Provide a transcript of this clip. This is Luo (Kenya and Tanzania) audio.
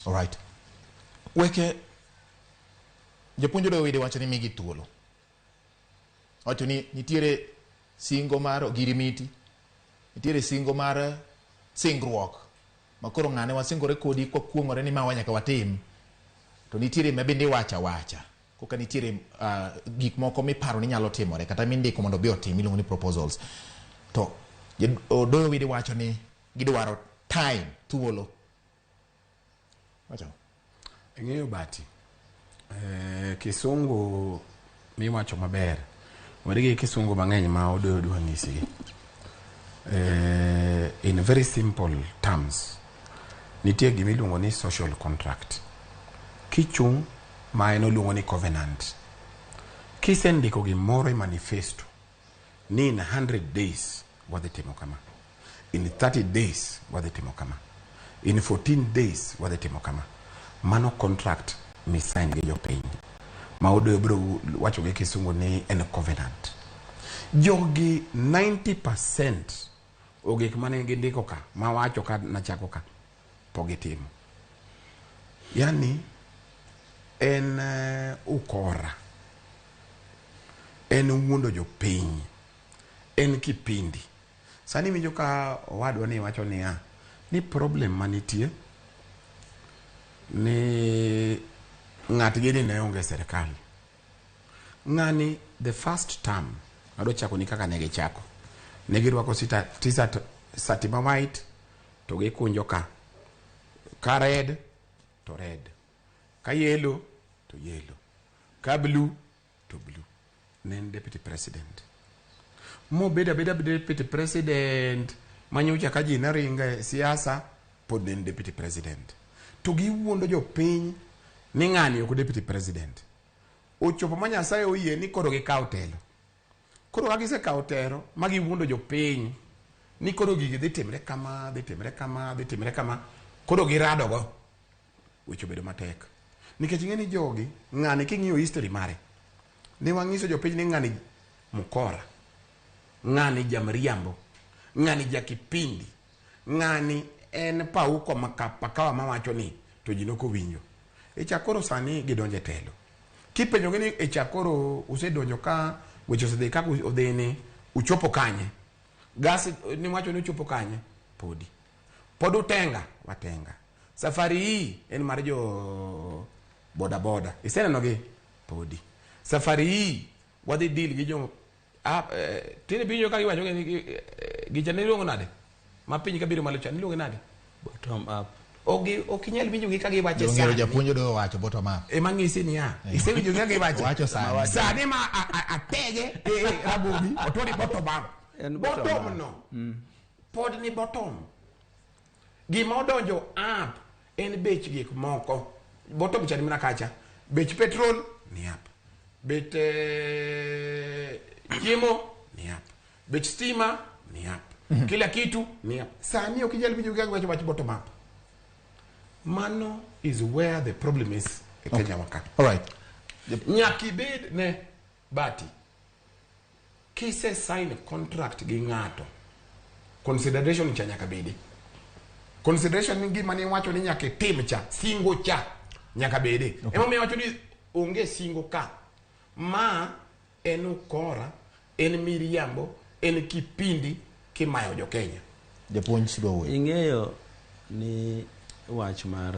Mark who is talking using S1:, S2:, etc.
S1: Alright. Weke japuonj Odoyo Wede wacho ni migi thuolo. Wacho ni nitiere singo mar ogirimiti, nitiere singo mar singruok ma koro ng'ane wasingore kodi kwakuong'ore ni mawa nyaka watim. To nitiere ma bende iwacho awacha. Koka nitiere gik moko miparo ni nyalo timore kata mindiko mondo obi otim iluongo ni proposals. To Odoyo Wede wacho ni gidwaro time, thuolo. Wacho.
S2: Ing'eyo Bati, kisungu miwacho maber, weri gi kisungu mang'eny ma odoyo dwa nyisigi. In very simple terms, nitie gima iluongo ni social contract. Kichung' ma en oluongo ni covenant. Kisendiko gimoro e manifesto ni in 100 days wadhi timo kama, in 30 days wadhi timo kama, in 14 days wadhi timo kama, mano contract misign gi jopiny ma odoyo biro wacho gi kisungu ni en covenant. Jogi 90% ogik mane gindiko ka mawacho ka nachako ka pok gitimo. Yani en ukora, en wuondo jopiny, en kipindi. Sani winjo ka owadwa ni wacho niya ni problem manitie ni ng'atgi ni ne onge sirikal. Ng'ani the first term adwa chako ni kaka ne gichako. Ne girwako sita, t-shirt sati ma white to gikunjo ka. Ka red to red. Ka yellow to yellow. Ka blue to blue. Ne en deputy president. Mobedo abeda deputy president manyocha ka ji ne ringo e siasa pod ne en deputy president. To giwuondo jopiny ni ng'ani ok deputy president. Ochopo ma Nyasaye oyie ni koro gikaw telo. Koro ka gisekawo telo ma giwuondo jopiny ni koro gigi dhi timre kama, dhi timre kama, dhi timre kama, koro giradogo, weche obedo matek. Nikech ing'e ni jogi, ng'ani king'iyo history mare, ne wang'iso jopiny ni ng'ani mukora, ng'ani jamriambo, ng'ani jakipindi, ng'ani en pauko pakawa mawacho ni to ji nokowinjo. E chak koro sani gidonjo e telo. Kipenjogi ni e chak koro usedonjo ka weche osedhi kaka odhi ni uchopo kanye? Gas niwacho ni uchopo kanye? Podi. Pod utenga? Watenga. Safari hii en mar jo boda boda. Iseneno gi? Podi. Safari hii wadhi deal gi jo tinde pinyo ka giwacho ni gicha ne iluongo nade? Ma piny kabiro malo cha niluonge nade?
S3: Bottom up.
S2: Ok inyal winjo gi ka giwache
S1: Ong'eyo
S2: sani.
S1: japuonj Odoyo wacho bottom up.
S2: Ema ng'isi niya, isewinjo gi ka giwache.
S1: Owacho sani.
S2: Sani ma atege Ramogi, otwoni bottom up.
S3: En bottom
S2: Bottom
S3: up.
S2: no. Pod ni bottom. Gima odonjo up en bech gik moko. Bottom cha ni mana kacha. Bech petrol ni up. Bech chiemo ni up. Bech stima ni up. Kila kitu ni up. Sani ok inyal winjo kaka giwacho wach bottom up. Mano is where the problem is e Kenya wa ka.
S1: Alright.
S2: Nyaka ibed ne Bati. Kise sign contract gi ng'ato, consideration cha nyaka bedi. Consideration ni gima niwacho ni nyaka itim cha, singo cha nyaka bedi. Okay. Emomiyo awacho ni onge singo ka. Ma en ukora, en miriambo, en kipindi kimayo jo Kenya.
S1: Japuonj dwa wuoyo.
S3: Ing'eyo ni wach mar